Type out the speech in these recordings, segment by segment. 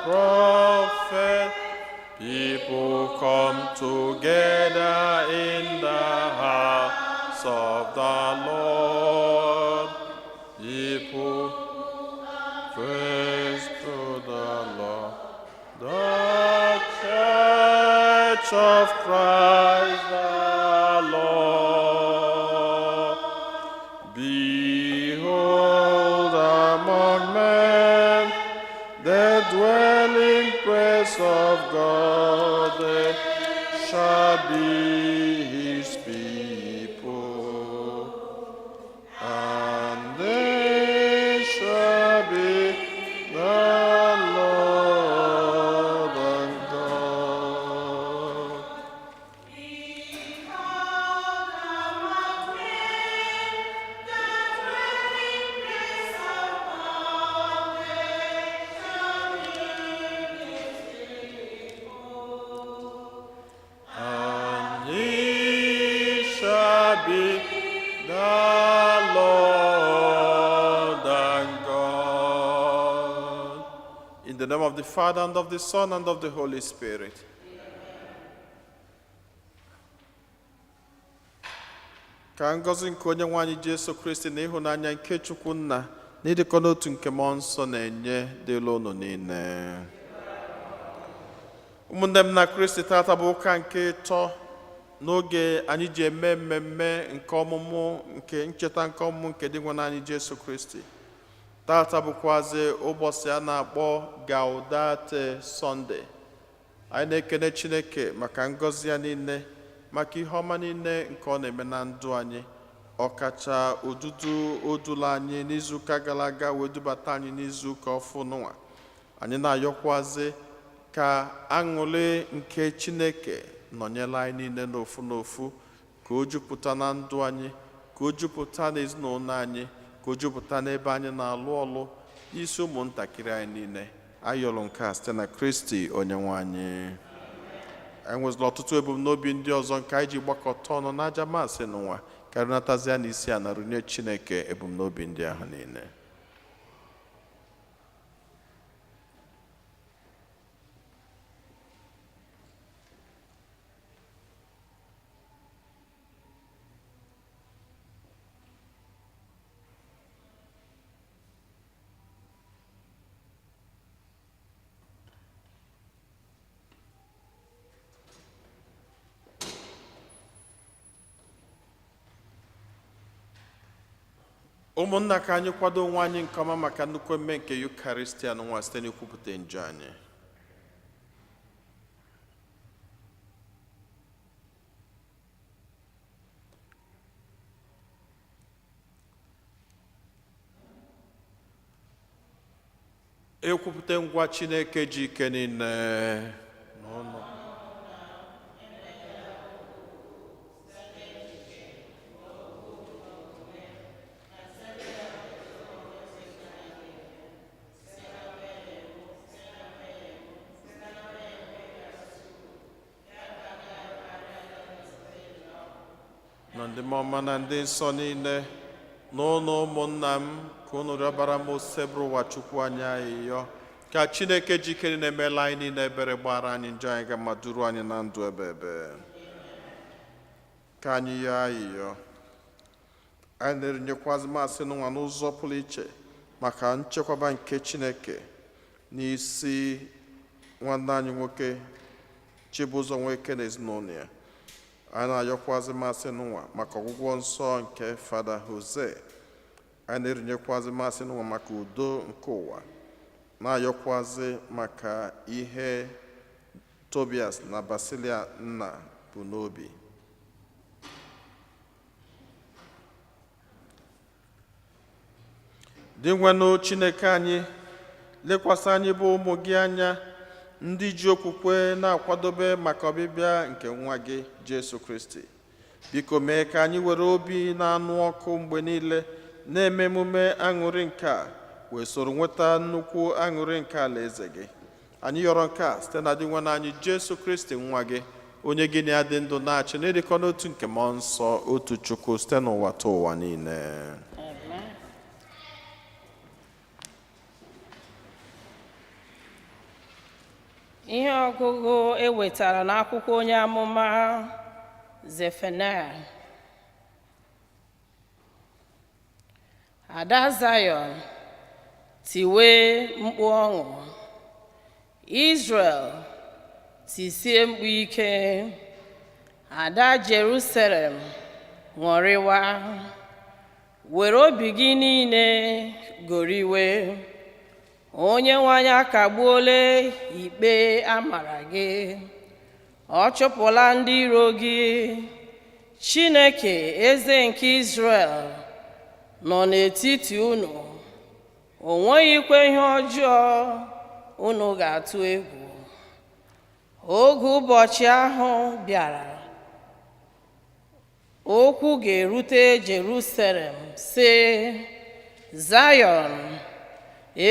prophet. People come together in the house of the Lord. People praise to the Lord. The Church of Christ the Lord. Behold, among men, the dwelling place of God, they shall be his people, and they shall be the Lord and God. Behold among men, the dwelling place of God, they shall be his people. And he shall be the Lord and God. In the name of the Father, and of the Son, and of the Holy Spirit. Ka ngọzi nke Onye nwe anyị Jesu Kristi na ịhụnanya nke Chukwu Nna na ịdịkọ n'otu nke Mmụọ Nsọ na-enye dịrị unu niile. Ụmụnne m na Kristi, tata bụ ụka nke ịtọ n'oge anyị ji eme mmemme nke ọmụmụ, nke ncheta nke ọmụmụ nke Dinwenụ anyị Jesu Kristi. Tata bụkwazi ụbọchị a na-akpọ Gaudete Sunday. Anyị na-ekene Chineke maka ngọzi ya niile, maka ihe ọma niile nke ọ na-eme na ndụ anyị, ọkacha odudu o dula anyị n'izuụka gara aga wee dubata anyị n'izuụka ọfụnụnwa. Anyị na-ayọkwazi ka aṅụrị nke Chineke nọnyere anyị niile n'ofu n'ofu, ka o jupụta na ndụ anyị, ka o jupụta n'ezinụlọ anyị, ka o jupụta n'ebe anyị na-alụ ọlụ, n'isi ụmụntakịrị anyị niile. Ayọrọ nke a site na Kristi Onye nwe anyị. Anyị nwezila ọtụtụ ebumnobi ndị ọzọ nke anyị ji gbakọta ọnụ n'aja Maasị n'ụwa karịnatazịa n'isi a na runye Chineke ebumnobi ndị ahụ niile. Ụmụnna, ka anyị kwado onwe anyị nke ọma maka nnukwu emume nke Yukaristia n'ụwa site n'ikwupụta njọ anyị. Ekwupụta ngwa Chineke ji ike niile n'ụlọ. Na ndị ọma na ndị nsọ niile n'ụlọ, ụmụnna m, ka unu rịọbara m Osebụrụwa Chukwu anyị ayịyọ, ka Chineke ji ike na-emela anyị niile ebere, gbara anyị njọ anyị ga ma duru anyị na ndụ ebe ebe. Ka anyị yọọ ayịyọ. Anyị na-erinyekwazi Maasị n'ụwa n'ụzọ pụrụ iche maka nchekwaba nke Chineke n'isi nwanne anyị nwoke Chibụzọ Nweke na ezinụlọ ya. Anyị na-ayọkwazi Maasị n'ụwa maka ọgwụgwọ nsọ nke Fada Jose. Anyị na-erinyekwazi Maasị n'ụwa maka udo nke ụwa, na-ayọkwazi maka ihe Tobias na Basilia nna bụ n'obi. Dinwenụ Chineke anyị, lekwasị anyị bụ ụmụ gị anya, ndị ji okwukwe na-akwadobe maka ọbịbịa nke nwa gị Jesu Kristi. Biko mee ka anyị were obi na-anụ ọkụ mgbe niile na-eme emume aṅụrị nke a, wee soro nweta nnukwu aṅụrị nke alaeze gị. Anyị yọrọ nke a site na Dinwenụ anyị Jesu Kristi, nwa gị, onye gị na ya dị ndụ na-achị n'ịdịkọ n'otu nke Mmụọ Nsọ, otu Chukwu, site n'ụwa ta ụwa niile. Amen. Ihe ọgụgụ e wetara n'akwụkwọ onye amụma Zefanaya. Ada Zayọn, tiwe mkpu ọṅụ. Israel, tisie mkpu ike. Ada Jerusalem, ṅụrịwa. Were obi gị niile goriwe. Onye nwe anyị akagbuola ikpe a mara gị. Ọ chụpụla ndị iro gị. Chineke, eze nke Israel, nọ n'etiti unu. O nweghịkwa ihe ọjọọ unu ga-atụ egwu. Oge ụbọchị ahụ bịara, okwu ga-erute Jerusalem, sị, Zayọn,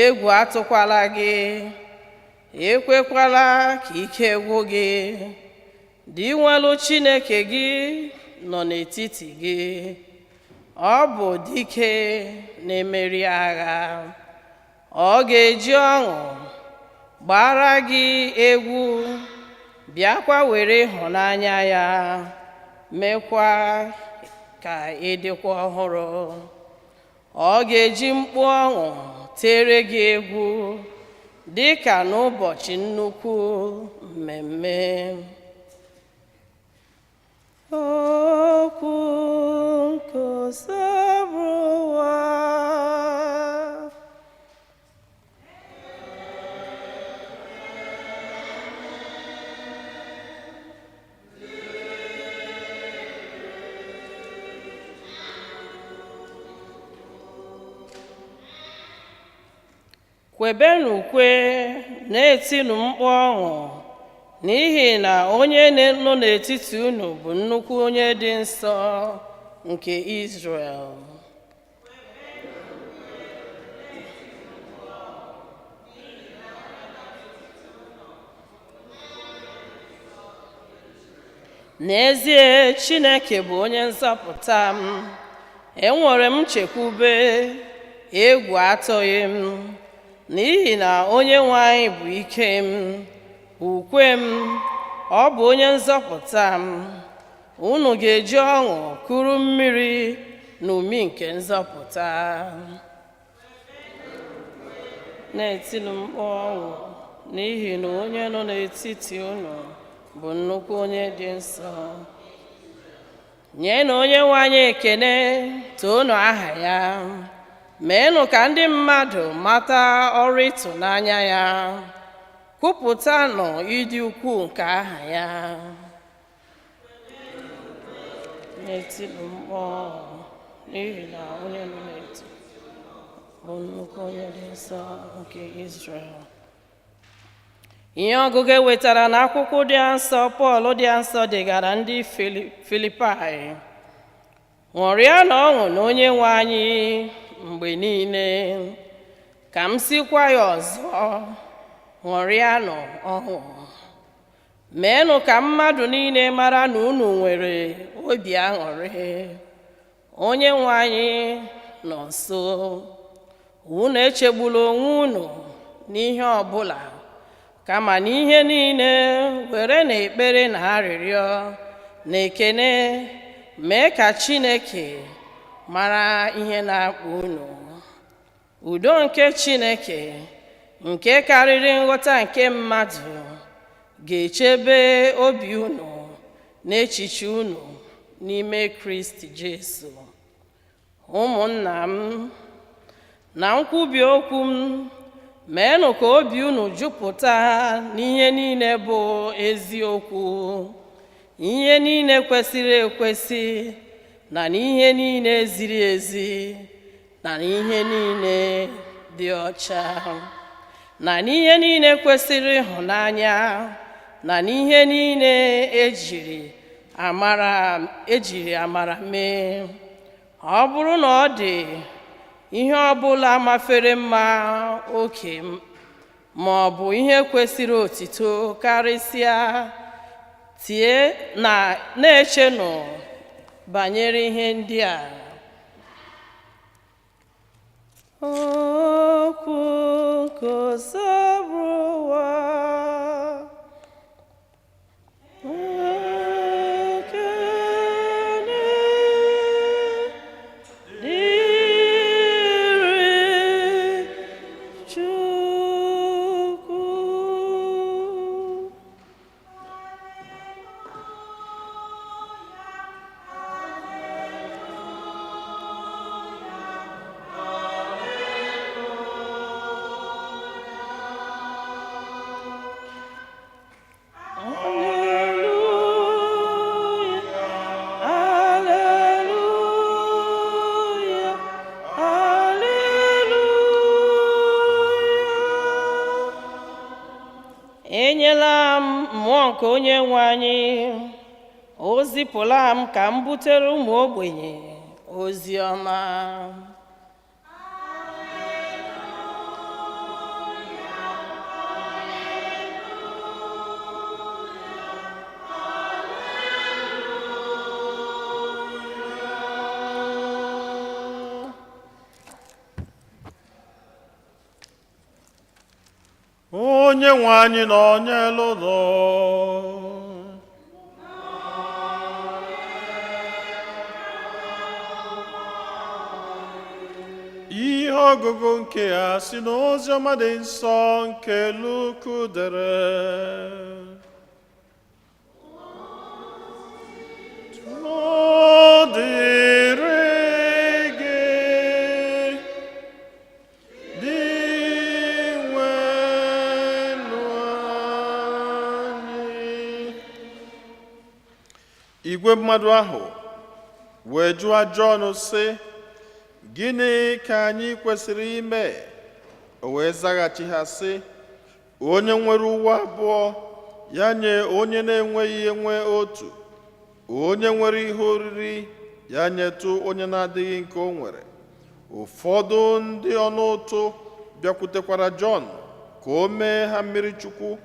egwu atụkwala gị, ekwekwala ka ike gwụ gị. Dinwelu Chineke gị nọ n'etiti gị. Ọ bụ dike na-emeri agha. Ọ ga-eji ọṅụ gbara gị egwu, bịakwa were ịhụnanya ya mekwa ka ị dịkwa ọhụrụ. Ọ ga-eji mkpu ọṅụ tere gị egwu dị ka n'ụbọchị nnukwu mmemme. Okwu nke Osebụrụwa. Kwebenụ ukwe, na-etinu mkpu ọṅụ, n'ihi na onye nọ n'etiti unu bụ nnukwu onye dị nsọ nke Israel. N'ezie, Chineke bụ onye nzọpụta m. Enwere m nchekwube, egwu atụghị m, n'ihi na onye nwe anyị bụ ike m, ukwe m, ọ bụ onye nzọpụta m. Unu ga-eji ọṅụ kuru mmiri n'ụmị nke nzọpụta. Na-etinu mkpu ọṅụ, n'ihi na onye nọ n'etiti unu bụ nnukwu onye dị nsọ. Nyenụ onye nwe anyị ekene, toonu aha ya. Meenụ ka ndị mmadụ mata ọrụ ịtụnanya ya. Kwupụtanụ ịdị ukwuu nke aha ya. Na-etinu mkpu ọṅụ, n'ihi na onye nọ n'etiti bụ nnukwu onye dị nsọ nke Israel. Ihe ọgụgụ e wetara n'akwụkwọ dị nsọ Pọl dị nsọ degara ndị Filipaị. Ṅụrịa na ọṅụ na onye nwe anyị mgbe niile. Ka m sikwa ya ọzọ, ṅụrịanụ ọṅụ. Meenụ ka mmadụ niile mara na unu nwere obi aṅụrị. Onye nwe anyị nọ nso. Unu echegbula onwe unu n'ihe ọbụla, kama n'ihe niile were na ekpere na arịrịọ na ekene mee ka Chineke mara ihe na-akpa unu. Udo nke Chineke, nke karịrị nghọta nke mmadụ, ga-echebe obi unu na echiche unu n'ime Kristi Jesu. Ụmụnna m, na nkwubi okwu m, meenụ ka obi unu jupụta n'ihe niile bụ eziokwu, ihe niile kwesịrị ekwesị, na n'ihe niile ziri ezi, na n'ihe niile dị ọcha, na n'ihe niile kwesịrị ịhụnanya, na n'ihe niile ejiri amara mee. Ọ bụrụ na ọ dị ihe ọbụla mafere mma oke ma ọ bụ ihe kwesịrị otito karịsịa, tie na na-echenụ banyere ihe ndị a. Okwu nke Osebụrụwa. Mmụọ nke Onye nwe anyị. O zipụla m ka m butere ụmụ ogbenye ozi ọma. Onye nwe anyị nọ n'elu ụlọ. Ihe ọgụgụ nke a si n'ozi ọma dị nsọ nke Luku dere. Ọ dịrị gị, dị nwenụ anyị. Igwe mmadụ ahụ wee jụọ Jọn sị, gịnị ka anyị kwesịrị ime? O wee zaghachi ha sị, onye nwere uwe abụọ ya nye onye na-enweghị enwe otu, onye nwere ihe oriri ya nyetụ onye na-adịghị nke o nwere. Ụfọdụ ndị ọnụ ụtụ bịakwutekwara Jọn ka o mee ha mmiri Chukwu.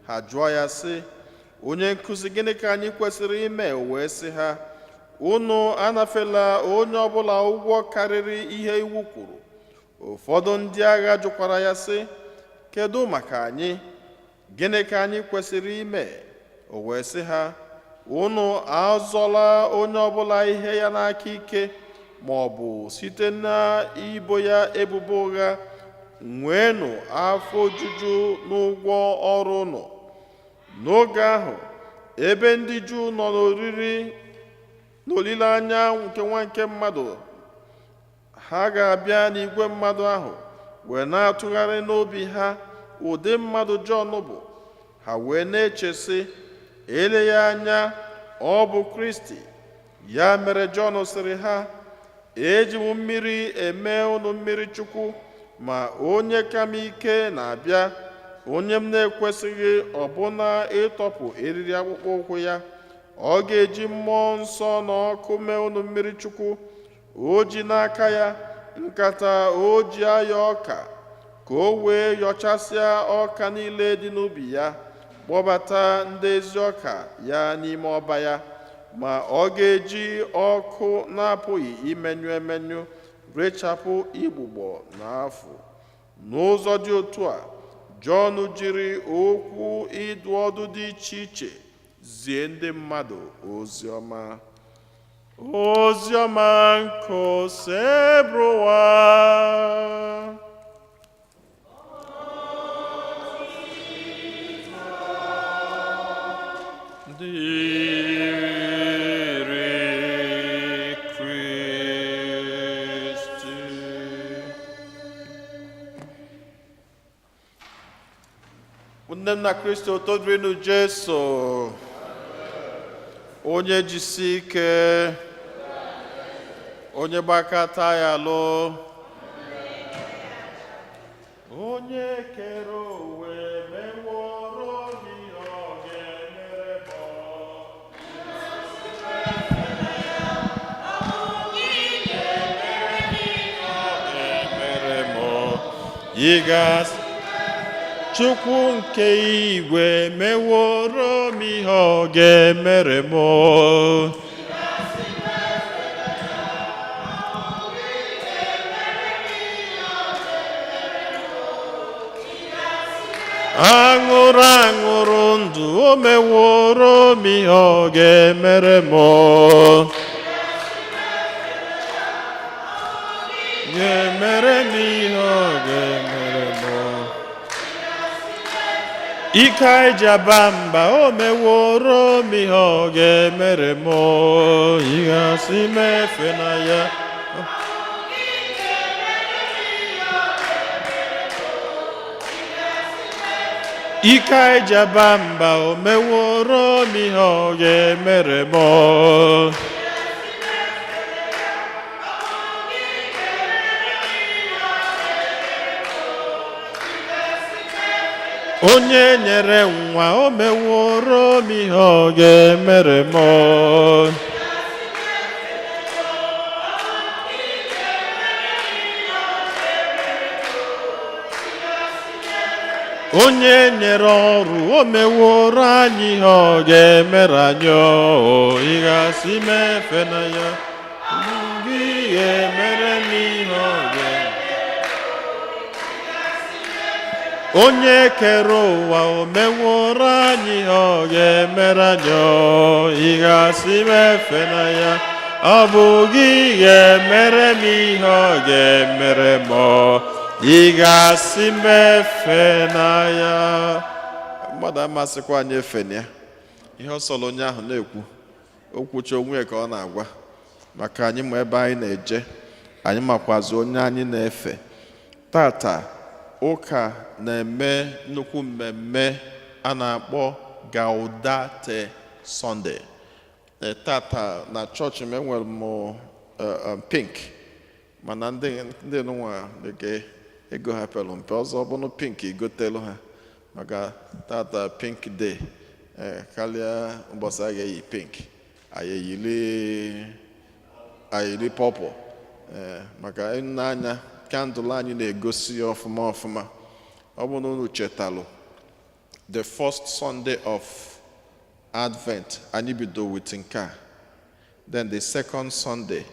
Ha jụọ ya sị, onye nkụzi, gịnị ka anyị kwesịrị ime? O wee sị ha, unu anafela onye ọbụla ụgwọ karịrị ihe iwu kwuru. Ụfọdụ ndị agha jụkwara ya sị, kedu maka anyị? Gịnị ka anyị kwesịrị ime? O wee sị ha, unu azọla onye ọbụla ihe ya n'aka ike, ma ọ bụ site n'ibo ya ebubo ụgha. Nweenụ afọ ojuju n'ụgwọ ọrụ unu. N'oge ahụ, ebe ndị Juu nọ n'oriri n'olileanya nke nwa nke mmadụ, ha ga-abịa n'igwe mmadụ ahụ wee na-atụgharị n'obi ha ụdị mmadụ Jọn bụ. Ha wee na-eche sị, eleghị anya ọ bụ Kristi. Ya mere Jọn sịrị ha, eji m mmiri eme unu mmiri Chukwu, ma onye ka m ike na-abịa, onye m na-ekwesịghị ọbụna ịtọpụ eriri akpụkpọ ụkwụ ya. Ọ ga-eji mmụọ nsọ na ọkụ mee unu mmiri Chukwu. O ji n'aka ya nkata o ji ayọ ọka, ka o wee yọchasịa ọka niile dị n'ubi ya, kpọbata ndị ezi ọka ya n'ime ọba ya, ma ọ ga-eji ọkụ na-apụghị imenyụ emenyụ rechapụ igbugbo na afụ. N'ụzọ dị otu a, Jọn jiri okwu ịdụ ọdụ dị iche iche zie ndị mmadụ ozi ọma. Ozi ọma nke Osebụrụwa. Dịrị Kristi. Nne m na Kristi, otito dịrịnụ Jesu. Onye jisi ike, onye gbakọta ya lụ, onye kere ụwa emeworo m ihe ọ ga-emere m. Ga-emere m. Ị ga-asị, Chukwu nke igwe meworo m ihe ọ ga-emere m. Aṅụrụ aṅụrụ ndụ, o meworo m ihe ọ ga-emere m. Ga-emere m ihe ọ ga-emere m. Ike anyị ji aba mba, o meworo m ihe ọ ga-emere m. Ihe asị m efe na ya. Ike anyị ji aba mba, o meworo m ihe ọ ga-emere m. Onye Onye nyere nwa, o meworo m ihe ọ ga-emere m. Onye nyere ọrụ, o meworo anyị ihe ọ ga-emere anyị. O ị ga-asị m efe na ya, gị ga-emere m ihe ọ ga. Onye kere ụwa, o meworo anyị ihe ọ ga-emere anyị. O ị ga-asị m efe na ya, ọ bụ gị ga-emere m ihe ọ ga-emere m. O ị ga-asị m efe na ya. Mmadụ amasịkwa anyị efe na ya. Ihe ọ sọrọ onye ahụ na-ekwu, o kwucha onwe ya ka ọ na-agwa, maka anyị ma ebe anyị na-eje, anyị makwazi onye anyị na-efe. Tata ụka na-eme nnukwu mmemme a na-akpọ Gaudete Sunday. Tata na chọọchị m enwere m pink, mana ndị nwa dịka ego ha pelu mpe. Ọzọ bụnụ pink igotelu ha maka tata, pink day. Karịa ụbọchị a ga-eyi pink, anyị eyiri purple. Maka ịnanya candle anyị na-egosi ya ọfụma ọfụma. Ọ bụ na unu chetalụ the first Sunday of Advent, anyị bido with nke a, then the second Sunday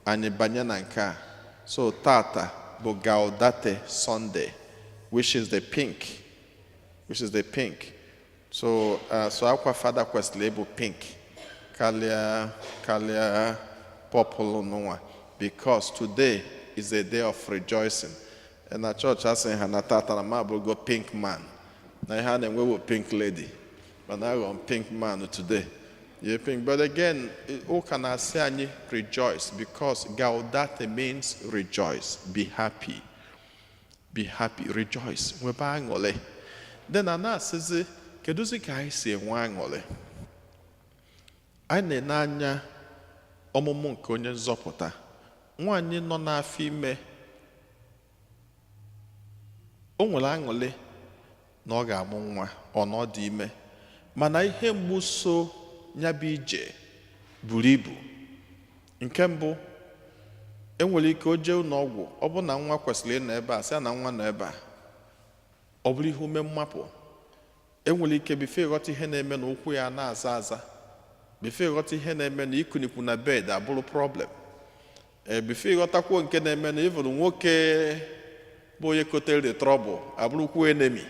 anyị banye na nke a. So tata bụ Gaudete Sunday, which is the pink, which is the pink. So akwa fada kwesịrị ịbụ pink karịa purple nụnwa, because today is a day of rejoicing. Na chọọchị asị ha na tata na m abụrụgo pink man, na ihe a na-enwe bụ pink lady, mana aghọ m pink man today. Yeah, pink. But again, ụka na-asị anyị rejoice, because gaudete means rejoice, be happy, be happy, rejoice, nwebe aṅụrị. Then a na-asịzi, kedụzi ka anyị si enwe aṅụrị? Anyị na-ene anya ọmụmụ nke onye nzọpụta. Nwaanyị nọ n'afọ ime, o nwere aṅụrị na ọ ga-amụ nwa, ọ na ọ dị ime, mana ihe mgbu so ya bụ ije buru ibu. Nke mbụ, enwere ike o jee ụlọ ọgwụ, ọ bụ na nwa kwesịrị ịnọ ebe a, sị ya na nwa nọ ebe a, ọ bụrụ ihe ume mmapụ. Enwere ike before ịghọta ihe na-eme na ụkwụ ya na-aza aza, before ịghọta ihe na-eme na ikunikwu na bed abụrụ problem. Before ịghọtakwuo nke na-eme na ịvụrụ nwoke bụ onye kotere the trouble abụrụkwu enemy.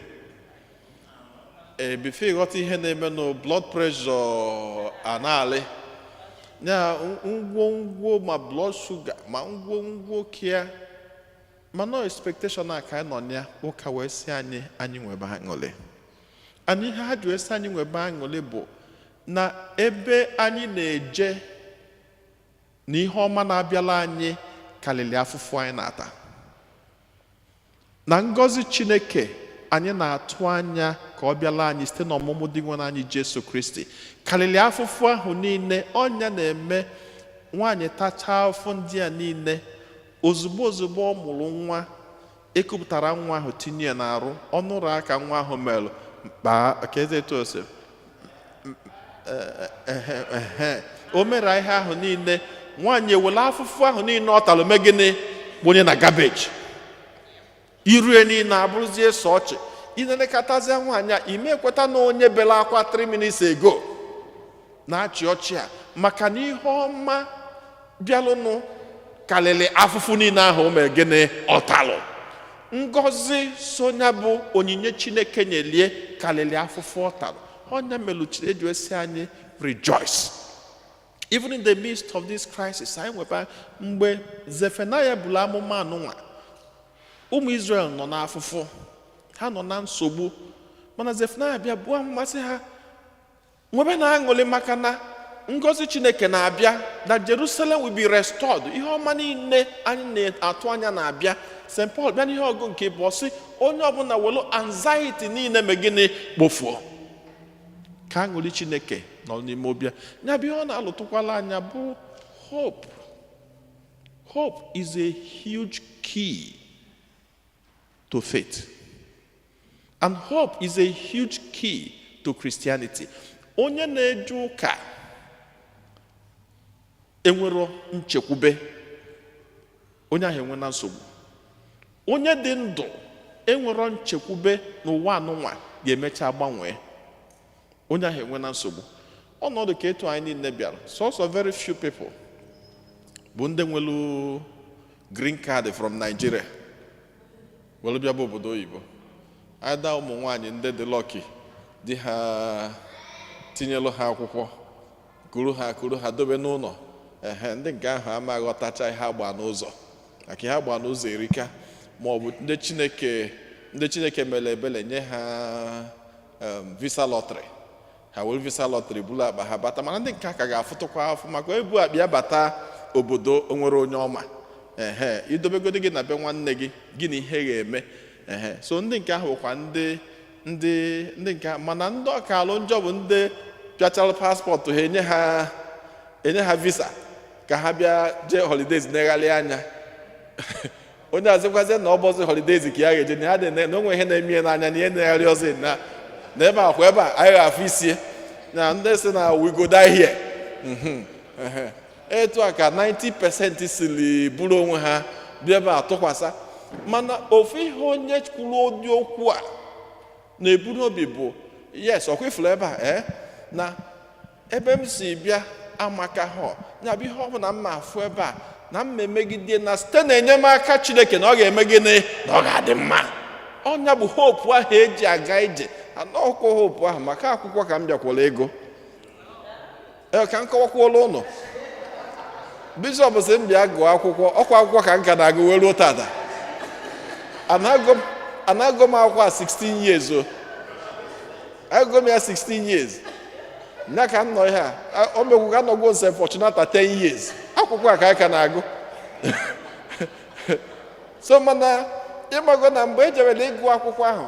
Before ịghọta ihe na-eme na blood pressure a na-alị ya, ngwongwo ma blood sugar ma ngwongwo kia. Mana expectation a ka anyị nọ na ya, ụka wee sị anyị, anyị nwebe aṅụrị. Anyị ihe ha ji wee sị anyị nwebe aṅụrị bụ na ebe anyị na-eje na ihe ọma na-abịala anyị karịrị afụfụ anyị na-ata, na ngọzi Chineke anyị na-atụ anya ka ọ bịala anyị site n'ọmụmụ dị nwe anyị Jesu Kristi karịrị afụfụ ahụ niile. Ọnya na-eme nwaanyị tachaa afụfụ ndị a niile, ozugbo ozugbo ọ mụrụ nwa, ekupụtara nwa ahụ tinye ya n'arụ, ọnụrụ aka nwa ahụ melụ kpaa ka eze etu o si ehe, o mere ihe ahụ niile, nwaanyị ewere afụfụ ahụ niile ọ tara mee gịnị? Kponye na garbage. Irue niile abụrụzie sọ ọchị. Inelekọtazie nwaanyị a, ime ekweta na onye bere akwa 3 minutes ago na-achị ọchị a, maka na ihe ọma bịalụnụ karịrị afụfụ niile ahụ o mere gịnị? Ọtalụ. Ngọzi sonya bụ onyinye Chineke nyelie karịrị afụfụ ọ talụ. Ọnya melụ eji esi anyị rejoice even in the midst of this crisis. Anyị nwekwa mgbe Zefanaya bụrụ amụma anụnwa, ụmụ Israel nọ n'afụfụ, ha nọ na nsogbu, mana Zefanaya bịa buo amụma sị ha nwebe na aṅụrị maka na ngọzi Chineke na-abịa, na Jerusalem will be restored, ihe ọma niile anyị na-atụ anya na-abịa. St. Paul bịa n'ihe ọgụ nke bụ sị onye ọbụla welu anxiety niile me gịnị? Kpofuo, ka aṅụrị Chineke nọ n'ime obi ya. Ya bụ ihe ọ na-alụtụkwala anya bụ hope. Hope is a huge key to faith. And hope is a huge key to Christianity. Onye na-eje ụka enwero nchekwube, onye ahụ enwe na nsogbu. Onye dị ndụ enwero nchekwube n'ụwa anụnwa ga-emecha gbanwee, onye ahụ enwe na nsogbu. Ọnọdụ ka etu anyị niile bịara, sọsọ very few people bụ ndị nwere green card from Nigeria were bịa bụ obodo oyibo. Ada ụmụ nwaanyị ndị dị lucky, di ha tinyelu ha akwụkwọ, kuru ha dobe n'ụlọ. Ehe, ndị nke ahụ ama aghọtacha ihe agba n'ụzọ, maka ihe agba n'ụzọ erika, ma ọ bụ ndị Chineke mere ebele nye ha visa lottery, ha were visa lottery buru akpa ha bata. Mana ndị nke a ka ga-afụtụkwa afụ maka ebu akpa ya bata obodo onwere onye ọma. Ehe, idobegodi gị na be nwanne gị, gịnị ihe ga-eme? Ehe, so ndị nke ahụ bụkwa ndị nke ahụ. Mana ndị ọka alụ njọ bụ ndị pịachara passport ha, enye ha visa ka ha bịa jee holidays, negharị anya. Onye azịkwazie na ọ bọzi holidays ka ya ga-eje, na ya dị na onwe ihe na-eme ya n'anya na ihe na-egharị ọzọ na ebe a kwa ebe a anyị ga-afụ isie na ndị si na "We go die here." Ehe. Etu a ka 90% siri bụrụ onwe ha bịa ebe a tụkwasị. Mana ofu ihe onye kwuru ụdị okwu a na-ebu n'obi bụ, yes, ọkwa ifuru ebe a, ee, na ebe m si bịa amaka họ ya bụ ihe ọ bụla m ma afụ ebe a na m emegide na site na enyemaka Chineke na ọ ga-eme gịnị? Na ọ ga-adị mma. Ọnya bụ hope ahụ eji aga ije. Anọkwa hope ahụ maka akwụkwọ ka m bịakwara ego. Ee, ka m kọwakwuola ụnụ. Bishọp sị m bịa gụọ akwụkwọ. Ọkwa akwụkwọ ka m ka na-agụ wee ruo tata. Anago m akwụkwọ a 16 years o. Agụgo m ya 16 years nya ka m nọ ihe a. O mekwu ka nọgwo nse Fortunata 10 years, akwụkwọ a ka anyị ka na-agụ. So mana ịmago na mgbe e jebere ịgụ akwụkwọ ahụ,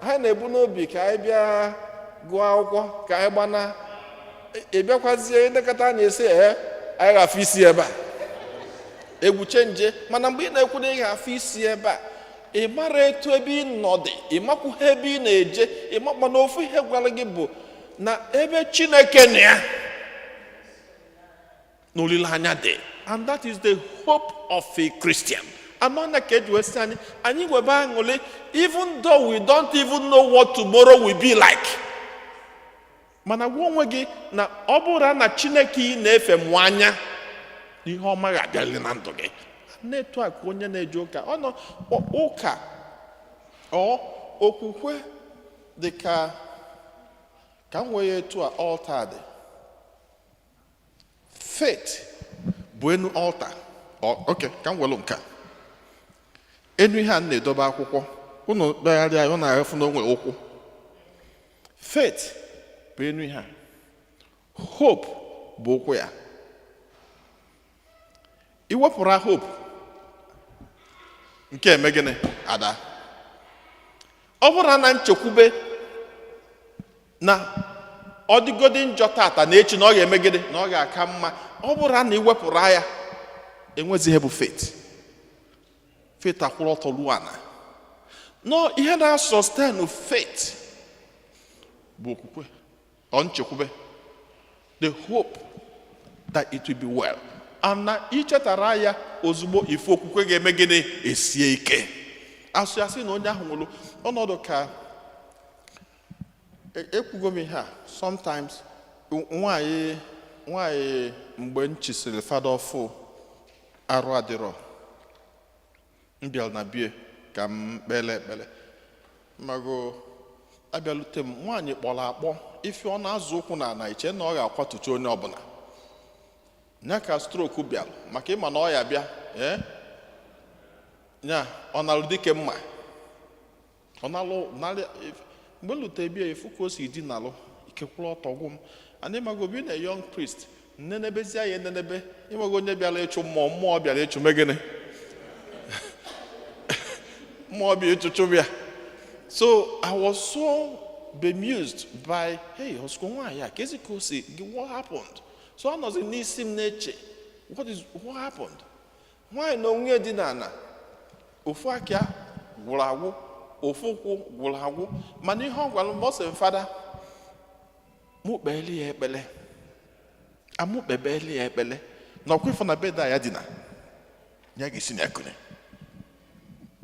ha na-ebu n'obi ka anyị bịa gụọ akwụkwọ ka anyị gbana. Ị bịakwazie ndekọta anyị esi, ee, anyị ga-afụ isi ebe a, egwu chenje. Mana mgbe ị na-ekwu na ị ga-afụ isi ebe a, ị mara etu ebe ị nọ dị, ị makwughị ebe ị na-eje. Ị mana ofu ihe gwara gị bụ na ebe Chineke nọ ya na olileanya dị. And that is the hope of a Christian. Anọnya ka eji wee sị anyị webe aṅụrị even though we don't even know what tomorrow will be like. Mana gwa onwe gị na ọ bụrụ na Chineke ị na-efe mụ anya, ihe ọma ga-abịarịrị na ndụ gị. Na-etu a ka onye na-eje ụka ọ nọ ụka ọ okwukwe dị ka m nwee ya etu a. Altar dị, faith bụ enu altar. Ok, ka m welu nke a. Enu ihe a m na-edobe akwụkwọ unu kpegharịa ya, ọ na-ahụfụ na o nwere ụkwụ. Faith bụ enu ihe a, hope bụ ụkwụ ya. Iwepụrụ hope nke eme gịnị? Ada. Ọ bụrụ na nchekwube na ọ dịgodi njọ tata, na echi na ọ ga-eme gịnị? Na ọ ga-aka mma. Ọ bụrụ na iwepụrụ ya, enwezi ihe bụ faith. Faith akwụrụ ọtọ ruo ana. Nọ ihe na-sustain faith bụ okwukwe, ọ nchekwube, the hope that it will be well. And na ichetara ya ozugbo, ife okwukwe ga-eme gịnị? Esie ike. Asụ asị na onye ahụ nwere ọnọdụ ka ekwugo m ihe a sometimes. Nwanyị mgbe m chisịrị fada ọfụ, arụ adịrọ, m bịara na bie ka m kpele ekpere. Mago abịalute m, nwaanyị kpọrọ akpọ, ife ọ na-azụ ụkwụ na ana, iche na ọ ga-akwatucha onye ọbụla nya ka stroke bịara, maka ịma na ọ ya bịa. Ee, nya ọ nalụ dike mma, ọ nalụ narị. Mgbe m lute bịa, efu ka o si di nalụ ike kwụrụ ọtọ gwụ m. And ịmago bi na young priest nnenebezie ya enenebe. Ịmago onye bịara ịchụ mmụọ, mmụọ bịara ịchụ me gịnị? Mmụọ bịa ịchụchụ bịa. So I was so bemused by, hey, osikwa nwaanyị a kezi ka o si, what happened? So ọ nọzi n'isi m na-eche, what happened? Nwaanyị na onwe dị n'ala, ofu aka gwụrụ agwụ. Ofu ụkwụ gwụrụ agwụ, mana ihe ọ gwara m, ọ sị m, "Fada, mụ kpeeli ya ekpele." Amụ kpebeli ya ekpele na ọkwa ịfụ na bed a ya dina, ya ga-esi na ya kune.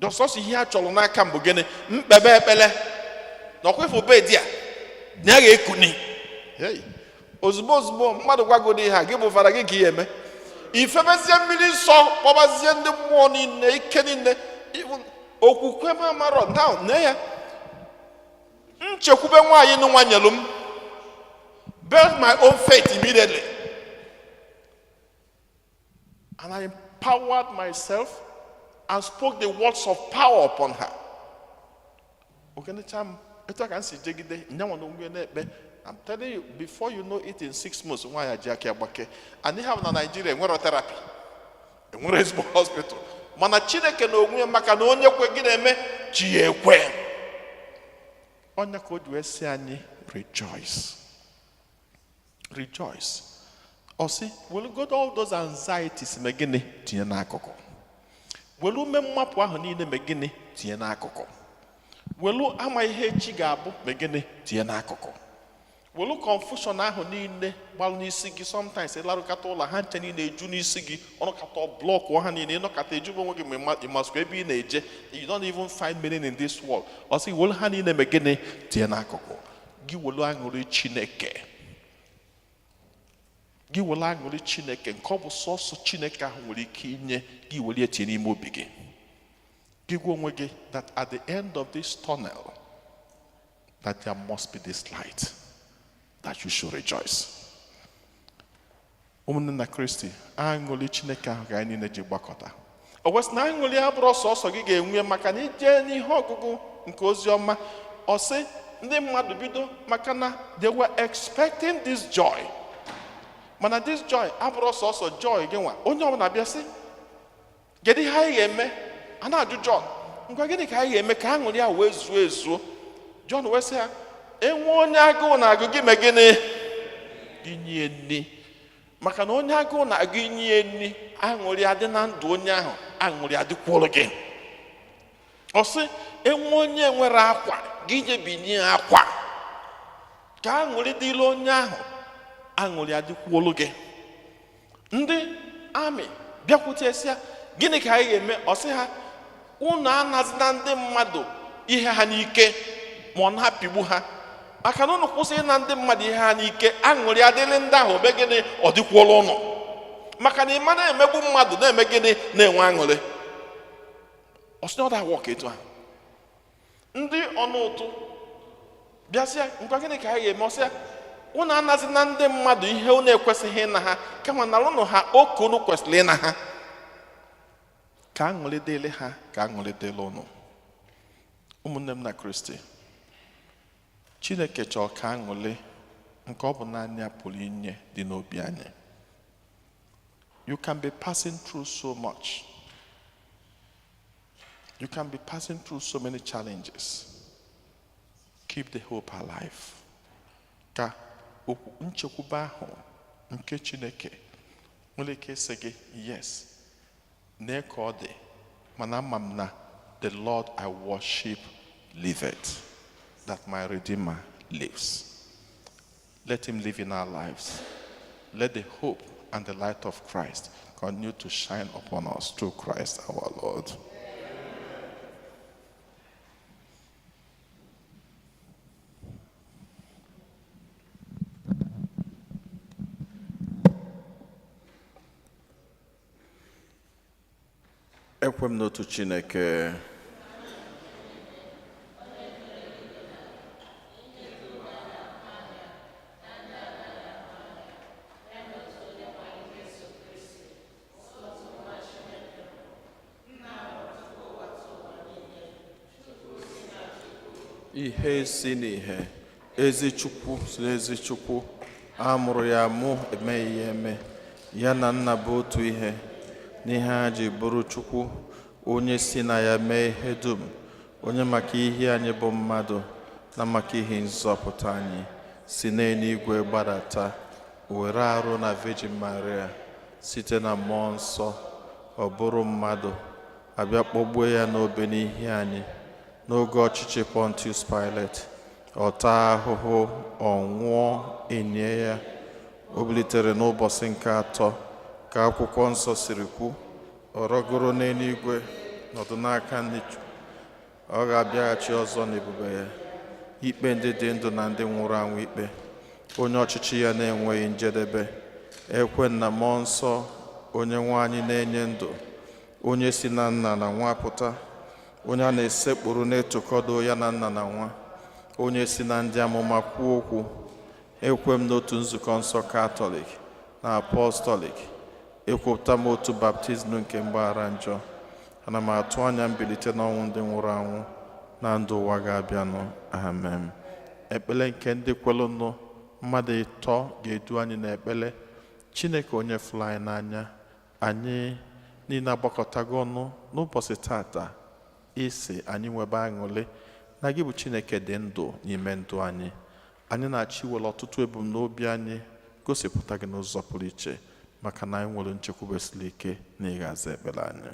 Sọsọ ihe a chọrọ n'aka m bụ gịnị? Mkpebe ekpele na ọkwa ịfụ bed a na ya ga-ekuni. Hey! Ozugbo ozugbo mmadụ gwagodi ihe a, gị bụ fada, gị ka ihe eme, ifebezie mmiri nsọ, kpọbazie ndị mmụọ niile, ike niile. Even okwukwe m amarọ now na ya nchekwube nwaanyị nụnwa nyelu m, build my own faith immediately, and I empowered myself and spoke the words of power upon her. Okenecha m etu a ka m si jegide nyanwa na onwe na-ekpe. I'm telling you, before you know it, in 6 months, nwaanyị a ji aka ya gbake. And ihe ahụ na Nigeria enwero therapy, enwere ezigbo hospital, mana Chineke na onwe ya, maka na onye kwe gị na-eme chi ya ekwe. Onye ka o ji wee sị anyị rejoice, rejoice. Ọ sị welu go all those anxieties, mee gịnị? Tinye n'akụkụ. Welu ume mmapụ ahụ niile, mee gịnị? Tinye n'akụkụ. Welu ama ihe echi ga-abụ, mee gịnị? Tinye n'akụkụ. Welu confusion ahụ niile gbalụ n'isi gị. Sometimes ịlarụkata ụlọ, ha nche niile eju n'isi gị, ọnụkata block ha niile, ịnọkata eju onwe gị ma ịmasịkwa ebe ị na-eje. You don't even find meaning in this world. Ọ sị welu ha niile, mee gịnị? Tinye n'akụkụ. Gị welu aṅụrị Chineke gị, were aṅụrị Chineke nke ọ bụ sọsọ Chineke ahụ nwere ike inye gị, were ya tinye n'ime obi gị. Gị gwa onwe gị that at the end of this tunnel, that there must be this light, that you should rejoice. Ụmụnne na Kristi, aṅụrị Chineke ahụ ka anyị niile ji gbakọta. O wesị na aṅụrị abụrụ sọsọ gị ga-enwe, maka na ije n'ihe ọgụgụ nke ozi ọma, ọ sị ndị mmadụ bido, maka na they were expecting this joy. Mana this joy abụrụ sọsọ joy gị nwa. Onye ọbụla bịa sị, "Kedu ihe anyị ga-eme?" A na-ajụ John, "Ngwa, gịnị ka anyị ga-eme ka aṅụrị a wee zuo ezuo?" John wee sị ha, "Enwe onye agụụ na-agụ, gị mee gịnị? Gị nye nri. Maka na onye agụụ na-agụ, inye nri, aṅụrị adị na ndụ onye ahụ, aṅụrị adịkwuolu gị." Ọ sị, "Enwe onye nwere akwa, gị je binye akwa, ka aṅụrị dịrị onye ahụ, aṅụrị adịkwuolu gị." Ndị amị bịakwute sị ya, "Gịnị ka anyị ga-eme?" Ọ sị ha, "Unu anazina ndị mmadụ ihe ha n'ike, ma ọ na-apịgbu ha, maka na unu kwụsị ịna ndị mmadụ ihe ha n'ike, aṅụrị adịrị ndị ahụ." Ome gịnị? Ọ dịkwuola ụnụ, maka na ịma na-emegbu mmadụ na-eme gịnị? Na-enwe aṅụrị. Ọ sị na ọ da work etu ahụ. Ndị ọnụ ụtụ bịasịa, "Ngwa, gịnị ka anyị ga-eme?" Ọsịa, "Unu anazina ndị mmadụ ihe unu ekwesịghị ịna ha, kama nara ụnụ ha oke unu kwesịrị ịna ha, ka aṅụrị dịrị ha, ka aṅụrị dịrị ụnụ." Ụmụnne m na Kristi, Chineke chọrọ ka aṅụrị nke ọ bụ naanị ya pụrụ inye dị n'obi anyị. You can be passing through so much, you can be passing through so many challenges. Keep the hope alive, ka okwu nchekwube ahụ nke Chineke nwere ike ịsị gị, "Yes, nee ka ọ dị, mana ama m na the Lord I worship liveth, that my Redeemer lives." Let him live in our lives. Let the hope and the light of Christ continue to shine upon us through Christ our Lord. Ekwe m n'otu Chineke, ihe si n'ihe, ezi Chukwu si n'ezi Chukwu, a mụrụ ya mụ, emeghị ya eme, ya na Nna bụ otu ihe n'ihe ha ji bụrụ Chukwu, onye si na ya mee ihe dum, onye maka ihe anyị bụ mmadụ na maka ihe nzọpụta anyị si n'eluigwe gbadata, were arụ na Virgin Maria, site na Mmụọ Nsọ ọ bụrụ mmadụ, abịa kpọgbuo ya n'obe n'ihi anyị. N'oge ọchịchị Pontius Pilate, ọ taa ahụhụ, ọ nwụọ, enye ya. O bilitere n'ụbọchị nke atọ, ka akwụkwọ nsọ siri kwu, ọ rọgoro n'eluigwe, nọdụ n'aka nri Chukwu. Ọ ga-abịaghachi ọzọ n'ebube ya, ikpe ndị dị ndụ na ndị nwụrụ anwụ ikpe, onye ọchịchị ya na-enweghị njedebe. Ekwe na mmụọ nsọ, onye nwe anyị na-enye ndụ, onye si na nna na nwa pụta, onye a na-esekpuru na-etokọdo ya na nna na nwa, onye si na ndị amụma kwuo okwu. Ekwe m n'otu nzukọ nsọ Katọlik na Apọstọlik. Ekwupụta m otu baptizim nke mgbaghara njọ. Ana m atụ anya mbilite n'ọnwụ ndị nwụrụ anwụ na ndụ ụwa ga-abịanụ. Amen. Ekpele nke ndị kwelụnụ, mmadụ ịtọ ga-edu anyị n'ekpele. Chineke onye fụrụ anyị n'anya, anyị niile agbakọtago ọnụ n'ụbọchị tata isi anyị nwebe aṅụrị na gị bụ Chineke dị ndụ n'ime ndụ anyị. Anyị na-achọ iwere ọtụtụ ebumnobi anyị gosipụta gị n'ụzọ pụrụ iche, maka na anyị nwere nchekwube siri ike na ị ga-aza ekpere anyị.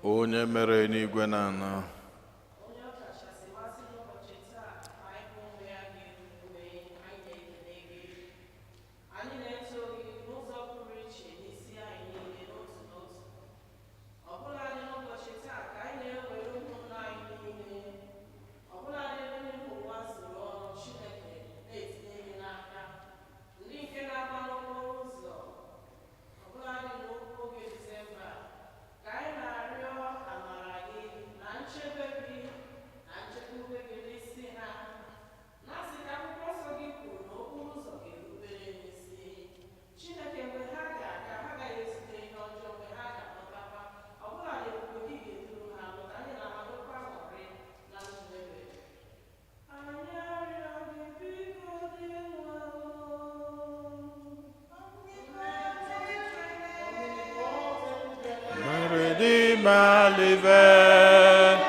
Onye mere n'igwe na ala. Onye ọkachasị masị n'ụbọchị taa, anyị bụ ụmụ ya ga-erume, anyị na-ekele gị. Anyị na-eto gị n'ụzọ pụrụ iche n'isi anyị niile n'otu n'otu. Ọbụladị n'ụbọchị taa ka anyị na-ewere ụmụnna anyị niile, ọbụladị ebe niile ụwa zuru ọnụ, Chineke na-etinye gị n'aka. Ndị nke na-agba n'okporo ụzọ, ọbụladị n'oge Disemba, ka anyị na-arịọ amara gị na nchebe gị na nchekwube gị n'isi ha, na-asị ka akwụkwọ nsọ gị kwuru na okporo ụzọ ga-erubere n'isi. Chineke, mgbe ha ga-aga, ha agaghị ezute ihe ọjọọ, mgbe ha ga-alọtakwa, ọbụla na ebube gị ga-eduru ha lọta, anyị na ha nwekwa aṅụrị na ndụ ebere. Anyị arịọ gị, biko, dị nwe. My Redeemer liveth,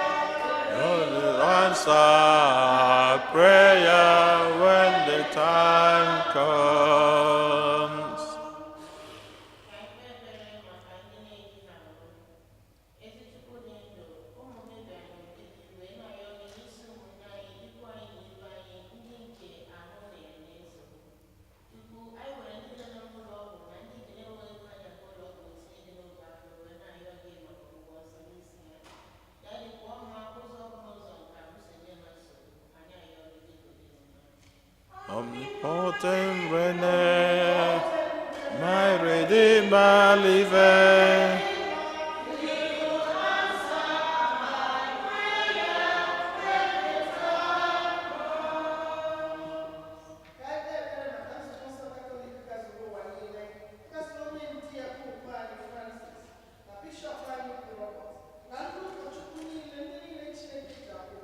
will answer prayer when the time comes. Ka ekpe ekpere maka ndị na-edina ahụ. Ezi Chukwu dị ndụ, ụmụ gị bịara n'etiti wee na-arịọ gị n'isi ụmụnne anyị, ikwu anyị na ibe anyị, ndị nke ahụ na-enye nsogbu. Chukwu, anyị nwere ndị nọ n'ụlọ ọgwụ na ndị nke na-enweghị ego ha ji aga ụlọ ọgwụ etinye gị n'oge ahụ, wee na-arịọ gị maka ọgwụgwọ nsọ n'isi ha. Ya dị kwụọ ha ụzọ ọbụla ụzọ nke ahụ si enye ha nsogbu. Anyị arịọ gị, biko, dị mma. Omnipotent reigneth, my Redeemer liveth. Ka anyị kpee ekpere maka nzukọ nsọ Katọlik gazuru ụwa niile, kasị onye ndu ya, Popu anyị Francis, na bishọp anyị bụ Robert, na ndị ụkọchukwu niile, ndị niile Chineke ji akwụ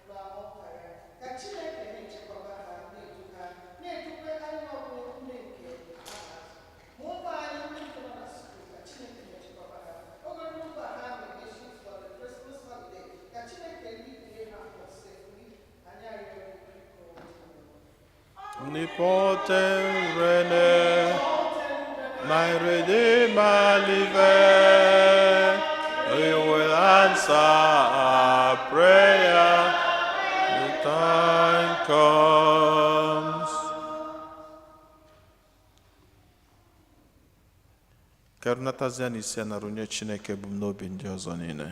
na ọka ya. Ka Chineke na-echekwaba ha, na-edu ha, na-edukwa anyị ọbụ ndị nke ha na-azụ. Ma ụmụ anyị ndị nke nọ na school, ka Chineke na-echekwaba ha. Ogologo mba ha na-emechi for the Christmas holiday, ka Chineke lead ha for safely. Anyị arịọ gị, biko. Omnipotent reigneth, my Redeemer liveth. He will answer our prayer the time comes. Karunatazia n'isi a na-arụnye Chineke ebumnobi ndị ọzọ niile.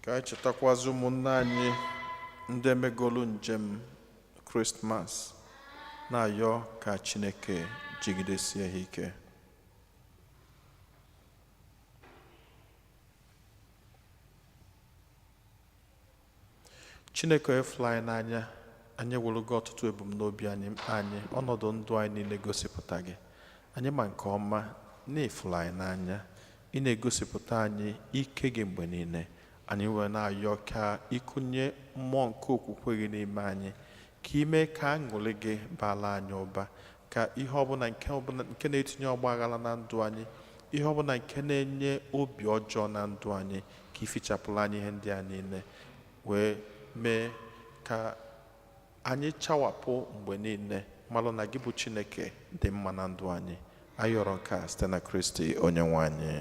Ka anyị chetakwazi ụmụnne anyị ndị emegolu njem Krismas, na-ayọ ka Chineke jigidesie ha ike. Chineke efula anyị n'anya, anyị ewelugo ọtụtụ ebumnobi anyị, mkpa anyị, ọnọdụ ndụ anyị niile gosipụta gị. Anyị ma nke ọma na ịfụrụ anyị n'anya. Ị na-egosipụta anyị ike gị mgbe niile. Anyị wee na-ayọ ka ịkụnye mmụọ nke okwukwe gị n'ime anyị, ka ime ka aṅụrị gị baala anyị ụba, ka ihe ọbụla nke ọbụla nke na-etinye ọgba aghara na ndụ anyị, ihe ọbụla nke na-enye obi ọjọọ na ndụ anyị, ka ifichapụrụ anyị ihe ndị a niile, wee mee ka anyị chawapụ mgbe niile, malụ na gị bụ Chineke dị mma na ndụ anyị. Anyị yọrọ nke a site na Kristi onye nwe anyị.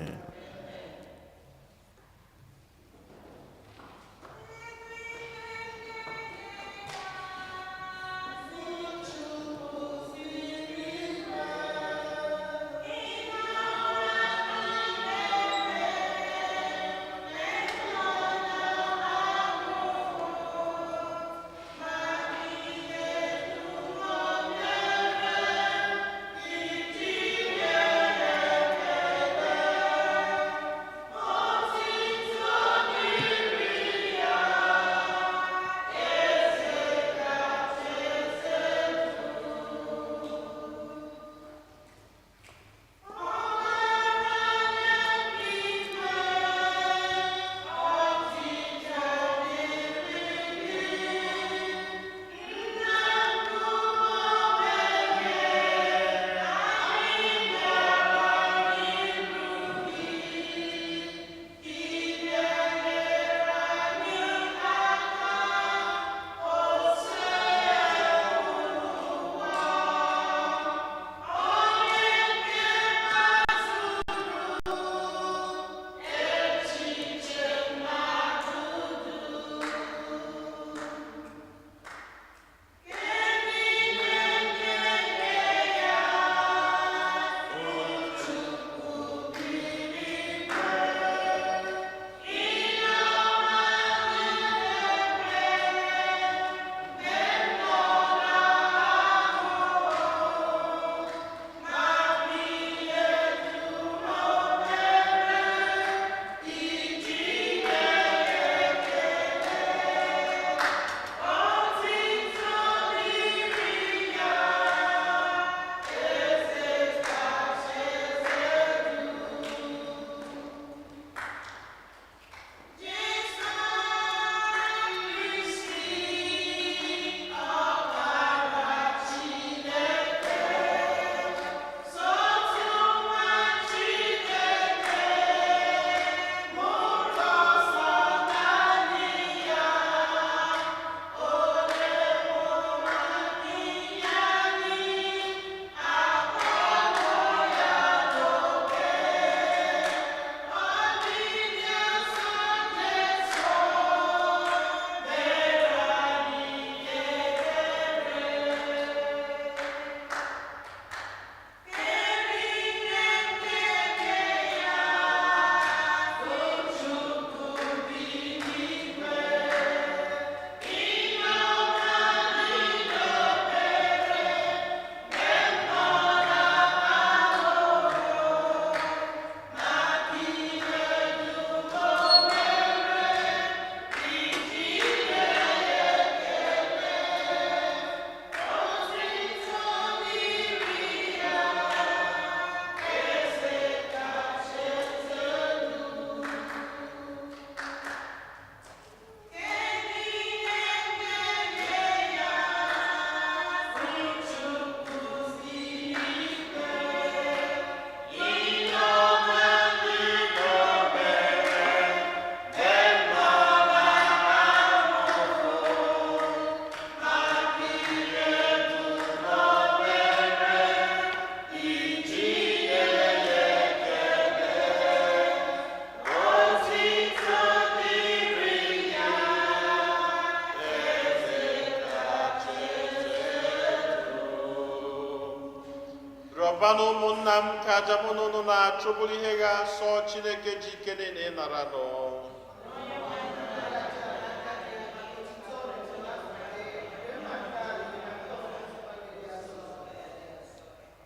Rịọbanụ ụmụnna m ka aja mụ na unu na-achụ bụrụ ihe ga-asọ Chineke ji ike niile ịnara nụ.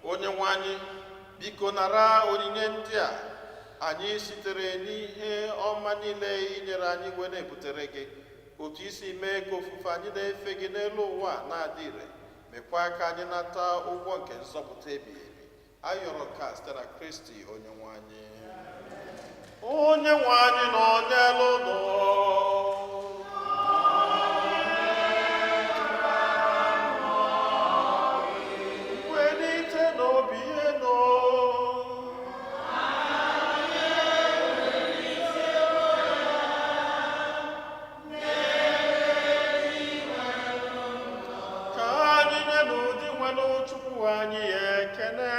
Onye nwe anyị, biko nara onyinye ndị a anyị sitere n'ihe ọma niile i nyere anyị wee na-ebutere gị, otu isi mee ka ofufe anyị na-efe gị n'elu ụwa na-adị ire, mekwa ka anyị nata ụgwọ nke nzọpụta ebighị ebi Ayọrọ ka site na Kristi onye nwe anyị. Onye nwe anyị nọ n'elu ụlọ. Welite n'obi enu. Ka anyị nye n'ụdị nwere Chukwu anyị ekele.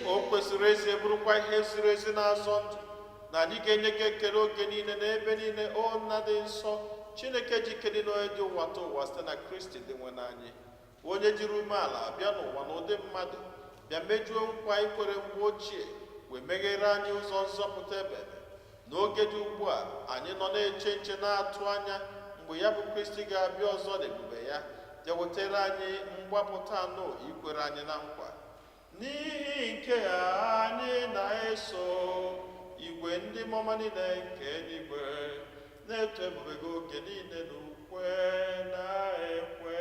O kwesịrị ezi bụrụkwa ihe ziri ezi na-azọ ndụ na anyị ga-enye gị ekele oge niile na ebe niile, o Nna dị nsọ, Chineke ji ike niile, onye dị ụwa ta ụwa, site na Kristi dị nwe n'anyị, onye jiri umeala bịa n'ụwa n'ụdị mmadụ, bịa mejuo nkwa ikwere mgbe ochie, wee meghere anyị ụzọ nzọpụta ebebe. N'oge dị ugbu a anyị nọ na-eche nche, na-atụ anya mgbe ya bụ Kristi ga-abịa ọzọ n'ebube ya, bịa wetara anyị mgbapụta anụ ikwere anyị na nkwa. N'ihi nke a anyị na-eso igwe ndị mmụọ niile nke eluigwe na-eto ebube gị oge niile n'ukwe na-ekwe.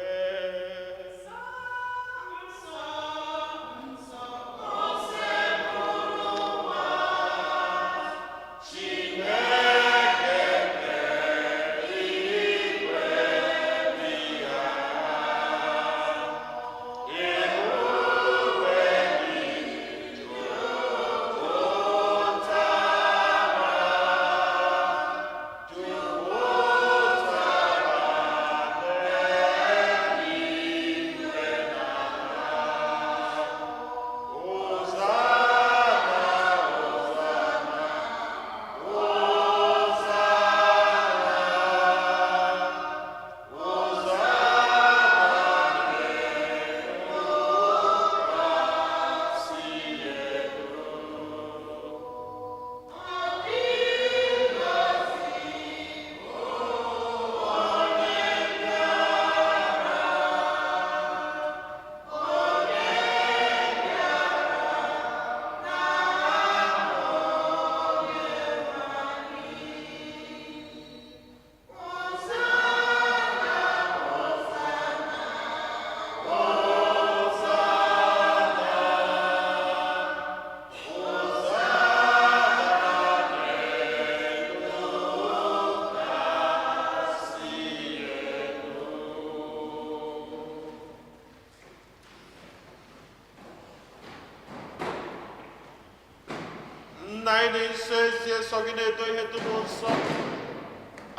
Nna anyị dị nsọ, ezie nsọ gị na-edo ihe dum nsọ.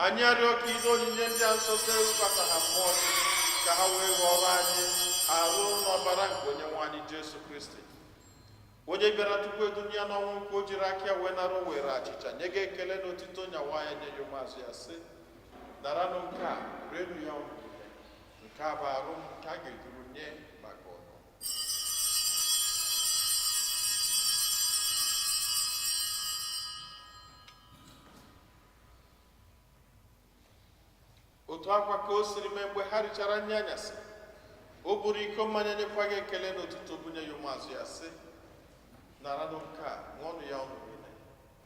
Anyị arịọ ka ido onyinye ndị a nsọ site webata ha mmụọ gị, ka ha wee ghọrọ anyị arụ n'ọbara nke onye nwe anyị Jesu Kristi, onye bịara tupu edunye ya n'ọnwụ nke o jiri aka ya wee nara were achịcha nye gị ekele na otito, nyawa ya, nye ya ụmụazụ ya, sị: "Naranụ nke a, rienụ ya unu niile. Nke a bụ arụ m nke a ga-eduru nye maka unu." Otu akwa ka o siri mee mgbe ha richara nri anyasị, o buru iko mmanya, nyekwa gị ekele n'ụtụtụ, bunye ya ụmụazụ ya, sị: "Naranụ nke a, ṅụọnụ ya unu niile.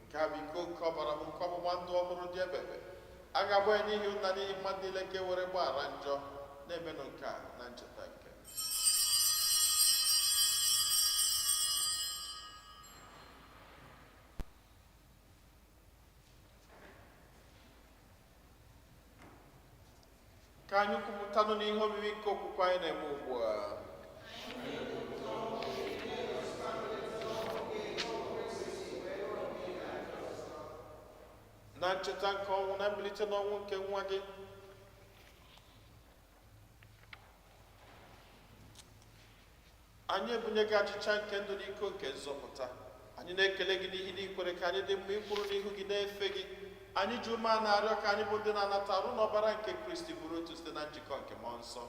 Nke a bụ iko nke ọbara m, nke ọgbụgba ndụ ọhụrụ dị ebebe. A ga-agba ya n'ihi unu na n'ihi mmadụ niile ka e were gbaghara njọ. Na-emenụ nke a na ncheta nke m." Ka anyị kwupụtanụ n'ihe omimi nke okwukwe anyị na-eme ugbu a. Na ncheta nke ọnwụ na mbilite n'ọnwụ nke nwa gị, anyị ebunye gị achịcha nke ndụ na iko nke nzọpụta. Anyị na-ekele gị n'ihi na ikwere ka anyị dị mma ikwuru n'ihu gị na-efe gị. Anyị ji ume a na-arịọ ka anyị bụ ndị na-anata arụ n'ọbara nke Kristi bụrụ otu site na njikọ nke mmụọ nsọ.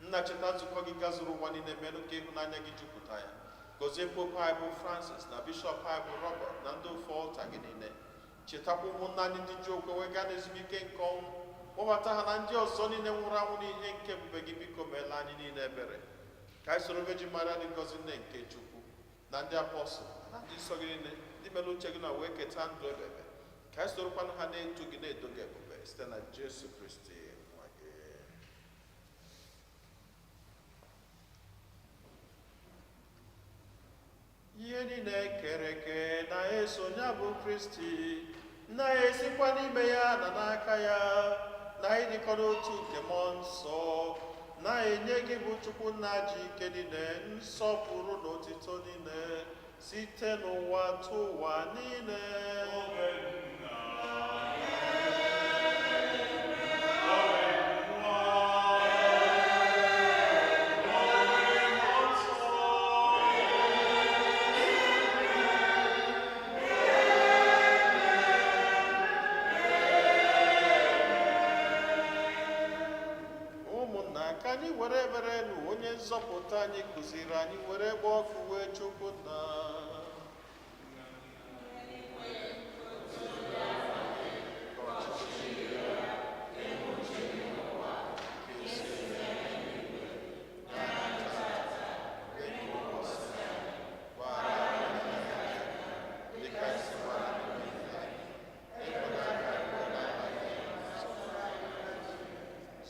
Nna, cheta nzukọ gị gazuru ụwa niile, menụ ka ịhụnanya gị jupụta ya. Gọzie Popu anyị bụ Francis, na Bishọp anyị bụ Robert, na ndị ofe ọlta gị niile. Chetakwa ụmụnna anyị ndị ji okwe wee gaa n'ezumike nke ọnwụ. Kpọbata ha na ndị ọzọ niile nwụrụ anwụ n'ihe nke ebube gị. Biko meela anyị niile ebere, ka anyị soro Virgin Maria dị ngọzi, nne nke Chukwu, na ndị apọstụl na ndị nsọ gị niile, ndị mere uche gị na wee keta ndụ ebebe. Ka Ka anyị sorokwanụ ha na-eto gị na-edo gị ebube site na Jesu Kristi nwa gị. Ihe niile ekere eke na-eso ya bụ Kristi, na-esikwa n'ime ya na n'aka ya, na ịdịkọ n'otu nke Mmụọ Nsọ, na-enye gị bụ Chukwu nna ji ike niile, nsọpụrụ na otito niile, site n'ụwa tụ ụwa niile. Ụmụnna, ka anyị were ebere nụ onye nzọpụta anyị kụziri anyị were gba ọkụ wee Chukwu nna.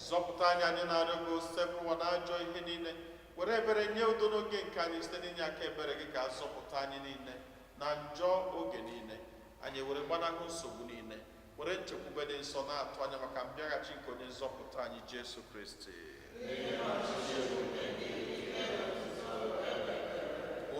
Zọpụta anyị, anyị na-arịọ gị, osebụwa na ajọ ihe niile, were ebere nye udo n'oge nke anyị site n'inye aka ebere gị ka azọpụta anyị niile na njọ oge niile. Anyị were gbanahụ nsogbu niile, were nchekwube dị nsọ na-atụ anya maka mbịaghachi nke onye nzọpụta anyị Jesu Kristi.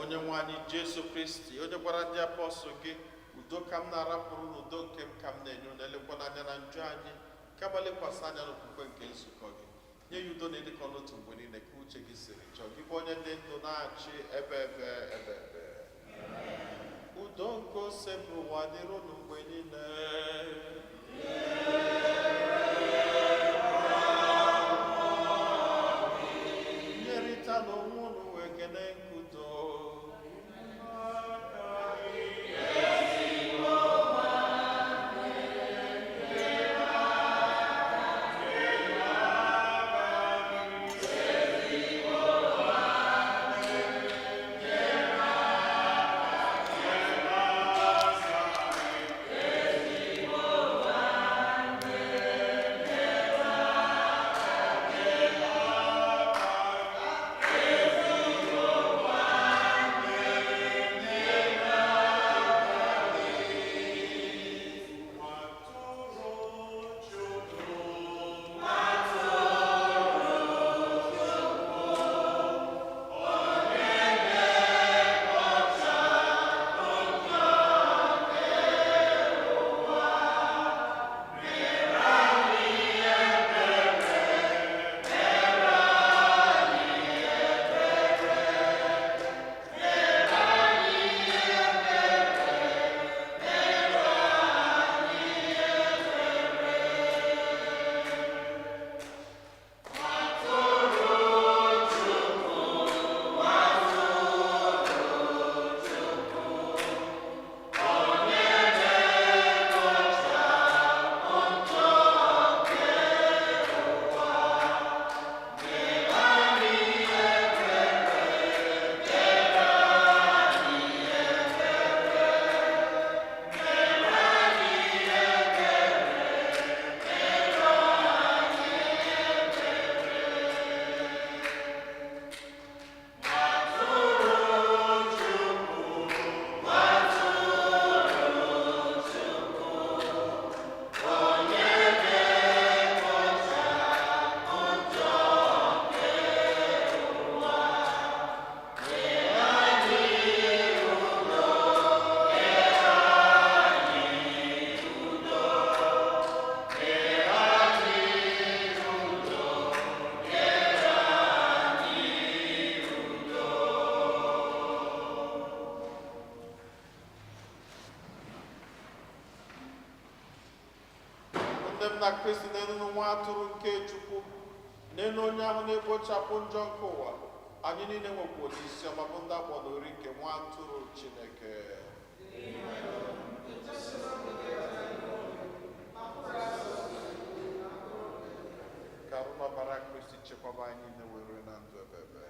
Onye nwe anyị Jesu Kristi, onye gwara ndị apọstụl gị, udo ka m na-arapụrụ n'udo nke m ka m na-enye unu, elekwana anya na njọ anyị, kama lekwasị anya n'okwukwe nke nzukọ gị, nye ya udo na ịdịkọ n'otu mgbe niile ka uche gị siri chọọ gị bụ onye dị ndụ na-achị ebe ebe ebe ebe. Udo nke ose bụ ụwa dịrị unu mgbe niile. Nyerịta n'onwe unu ekele nke udo. Nne m na Kristi, n'elu nwa atụrụ nke Chukwu, n'elu onye ahụ na-ekpochapụ njọ nke ụwa, anyị niile nwekwa isi ọma bụ ndị akpọrọ ori nke nwa atụrụ Chineke. Ka arụ n'ọbara Kristi chekwaba anyị niile were na ndụ ebebe.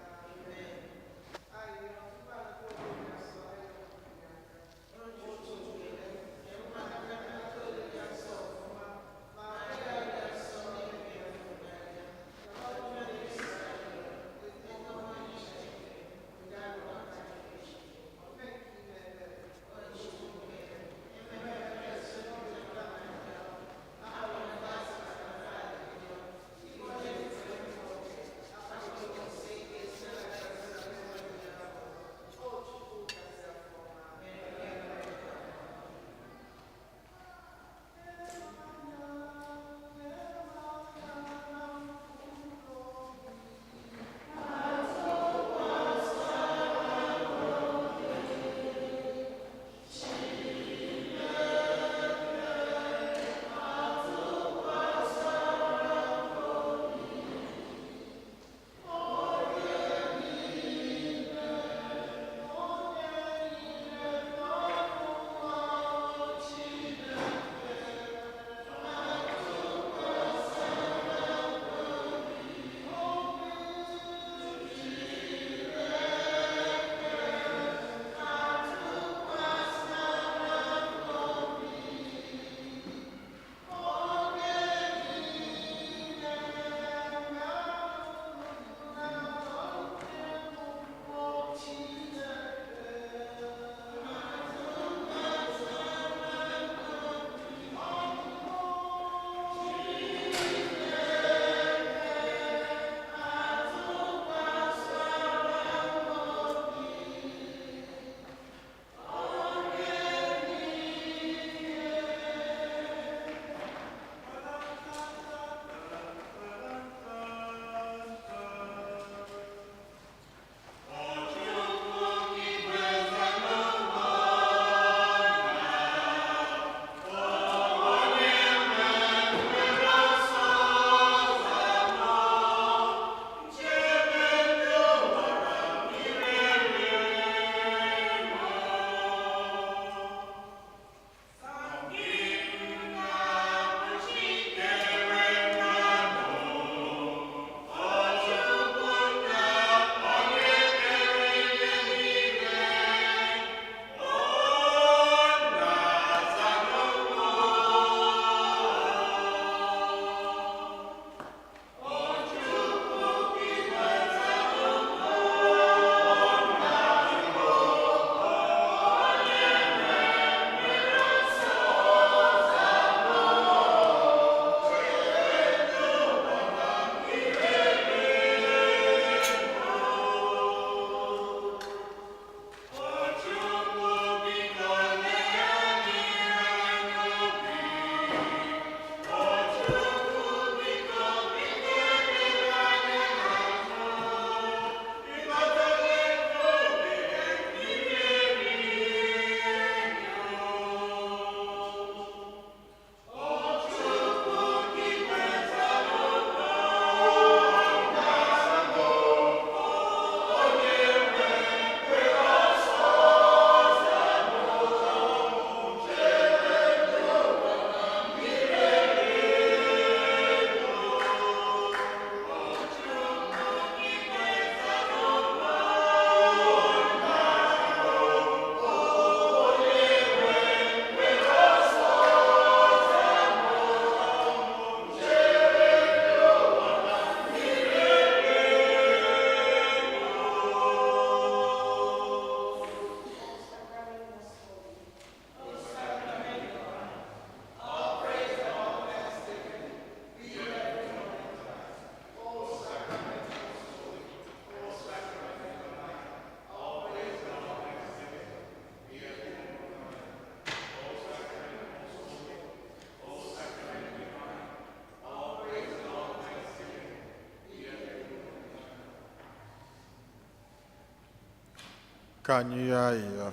Ka anyị yọọ ayịyọ.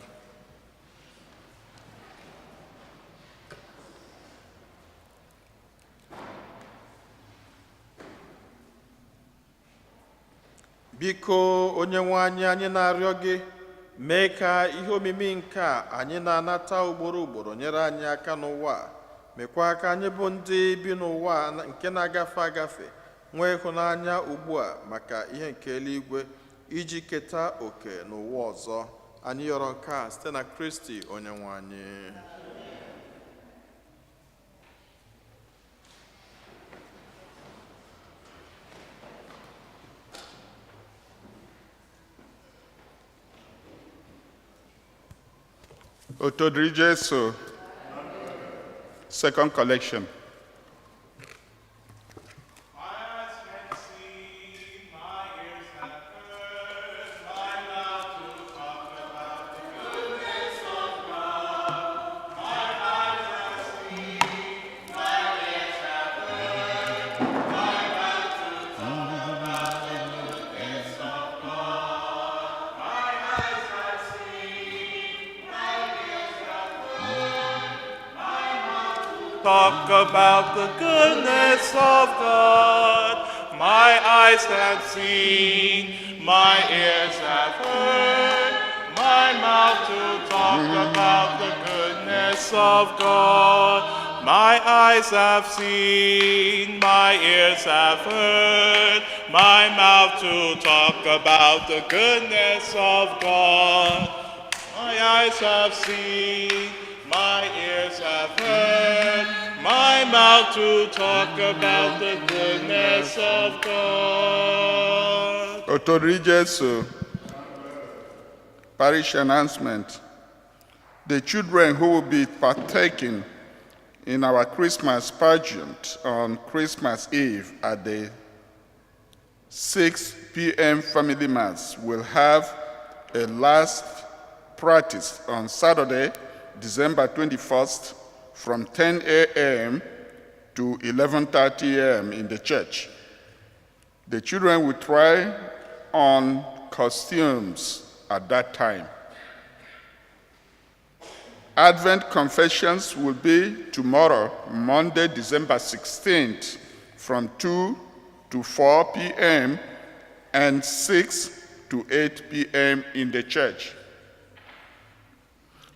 Biko, onye nwe anyị, anyị na-arịọ gị, mee ka ihe omimi nke a anyị na-anata ugboro ugboro nyere anyị aka n'ụwa a, mekwa ka anyị bụ ndị bi n'ụwa a nke na-agafe agafe nwee ịhụnanya ugbu a maka ihe nke eluigwe iji keta oke n'ụwa ọzọ. Anyị yọrọ nke a site na Kristi onye nwe anyị. Otito dịrị Jesu. Second collection. My eyes have seen, my ears have heard, my mouth to talk about the goodness of God. My eyes have seen, my ears have heard, my mouth to talk about the goodness of God. My eyes have seen, my ears have heard, my mouth to talk about the goodness of God. My eyes have seen, my ears have heard, my mouth to talk about the goodness of God. My eyes have seen, my ears have heard, my mouth to talk about the goodness of God. My eyes have seen, my ears have heard, my mouth to talk about the goodness of God. Otito dịrị Jesu. Parish announcement. The children who will be partaking in our Christmas pageant on Christmas Eve at the 6 p.m. family mass will have a last practice on Saturday, December 21st, from 10 a.m. to 11:30 a.m. in the church. The children will try on costumes at that time. Advent confessions will be tomorrow, Monday, December 16th, from 2 to 4 p.m. and 6 to 8 p.m. in the church.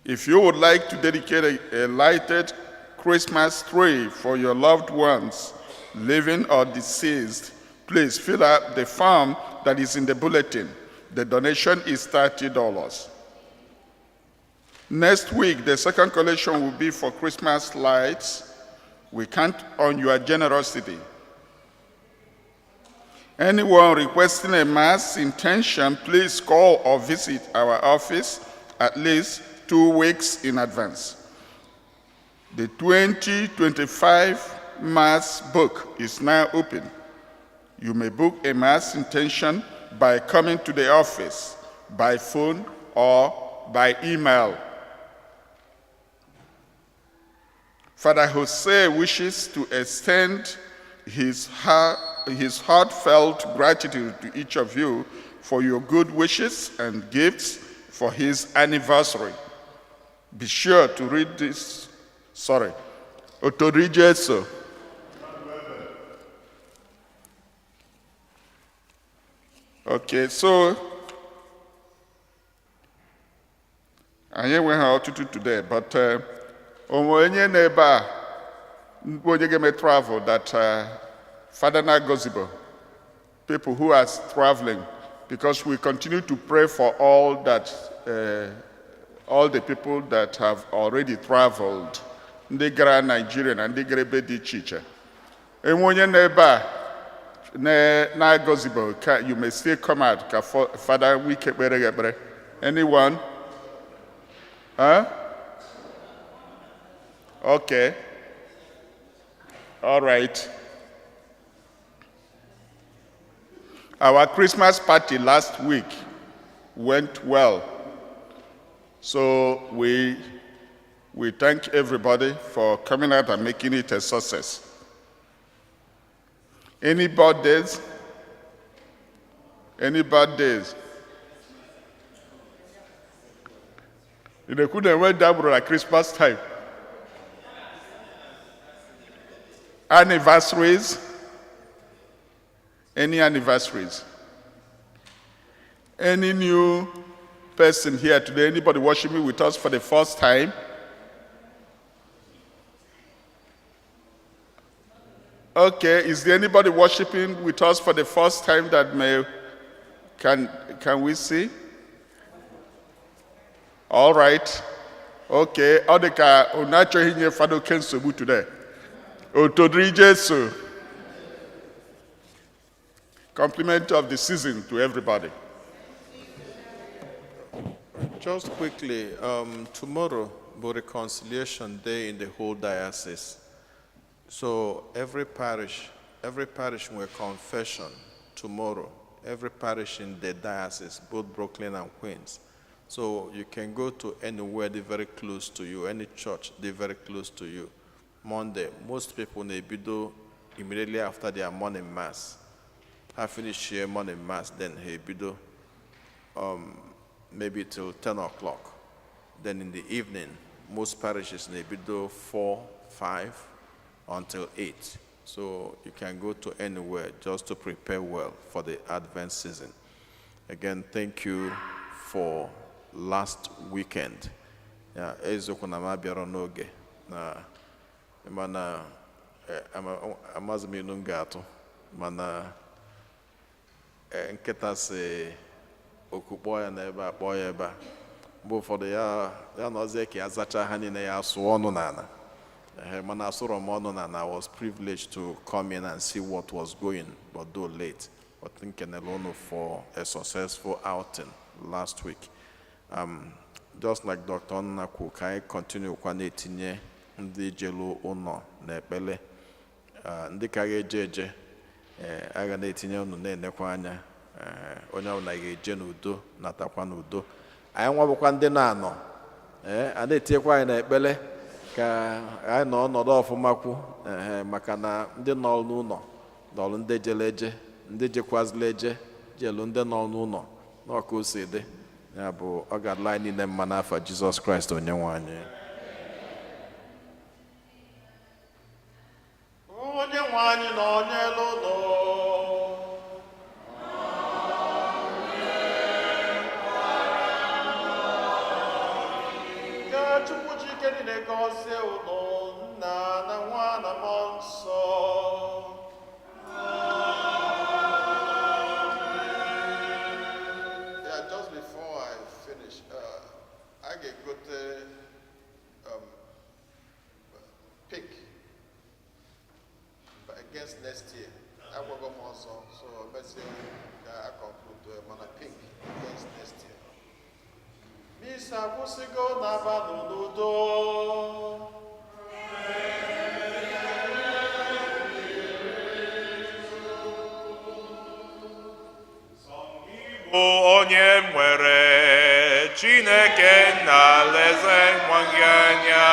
If you would like to dedicate a lighted Christmas tree for your loved ones, living or deceased, please fill out the form that is in the bulletin. The donation is $30. Next week, the second collection will be for Christmas lights. We count on your generosity. Anyone requesting a mass intention, please call or visit our office at least 2 weeks in advance. The 2025 Mass book is now open. You may book a Mass intention by coming to the office, by phone, or by email. Father Jose wishes to extend his heartfelt gratitude to each of you for your good wishes and gifts for his anniversary. Be sure to read this, sorry, Otito dịrị Jesu. Okay, so anyị enweghị ọtụtụ today, but onwe onye n'ebe a bụ onye ga-eme travel that Father na-agọzibo, people who are traveling, because we continue to pray for all the people that have already traveled, ndị gara Nigeria na ndị gara ebe dị iche iche. Enwe onye n'ebe a na-agọzibo ka you may still come out ka Father wike kpere gị ekpere. Anyone? Huh? Okay. All right. Our Christmas party last week went well. So we thank everybody for coming out and making it a success. Any birthdays? Any birthdays? Ị na-ekwu na enwe ndị amụrụ na Christmas time? Anniversaries? Any anniversaries? Any new person here today? Anybody worshiping with us for the first time? Okay, is there anybody worshiping with us for the first time that may can we see? All right. Okay, ọ dị ka unu achọghị inye Fada oke nsogbu today. Otito dịrị Jesu. Compliment of the season to everybody. Just quickly, tomorrow will Reconciliation Day in the whole diocese. So every parish will confession tomorrow. Every parish in the diocese, both Brooklyn and Queens. So you can go to anywhere they're very close to you, any church they're very close to you. Monday, most people na-ebido immediately after their morning mass. Ha finish here morning mass, then ha ebido maybe till 10 o'clock. Then in the evening, most parishes na-ebido 4, 5 until 8. So you can go to anywhere just to prepare well for the Advent season. Again, thank you for last weekend. Yeah, eziokwu na m abịarọ n'oge na mana amaghị m inu m ga-atụ, mana nkịta si oku kpọọ ya n'ebe a, kpọọ ya ebe a. Mgbe ụfọdụ ya ya nọzie ka ya zachaa ha niile, ya sụọ ọnụ n'ala. Ehe, mana asụrọ m ọnụ n'ala. I was privileged to come in and see what was going, but though late, but nkenele unu for a successful outing last week. Just like Dr. Nna kwu, ka anyị continue kwa na-etinye ndị jelu ụlọ n'ekpele. Ah, ndị ka ga-eje eje, ee, a ga na-etinye unu na-enekwa anya. Ee, onye ọbụla ga-eje n'udo, natakwa n'udo. Anyị nwabụkwa ndị na-anọ, ee, a na-etinyekwa anyị n'ekpele ka anyị nọ ọnọdụ ọfụma kwu. Ee, maka na ndị nọ n'ụlọ nọrụ, ndị jere eje, ndị jekwazila eje jelu, ndị nọ n'ụlọ n'ọka o si dị. Ya bụ, ọ ga-adịla anyị niile mma n'afa Jizọs Kraịst onye nwe anyị. Onye nwe anyị nọ n'elu ụlọ. Ka Chukwu ji ike niile gọzie unu, Nna na Nwa na Mmụọ Nsọ. Yeah, just before I finish, I ga-egote pick against next year. Agwago m ọzọ, so mezie ka a conclude, mana pick against next year. Misa akwụsịgo, n'abalị n'udo. Bụ onye nwere Chineke na alaeze nwa gị anya.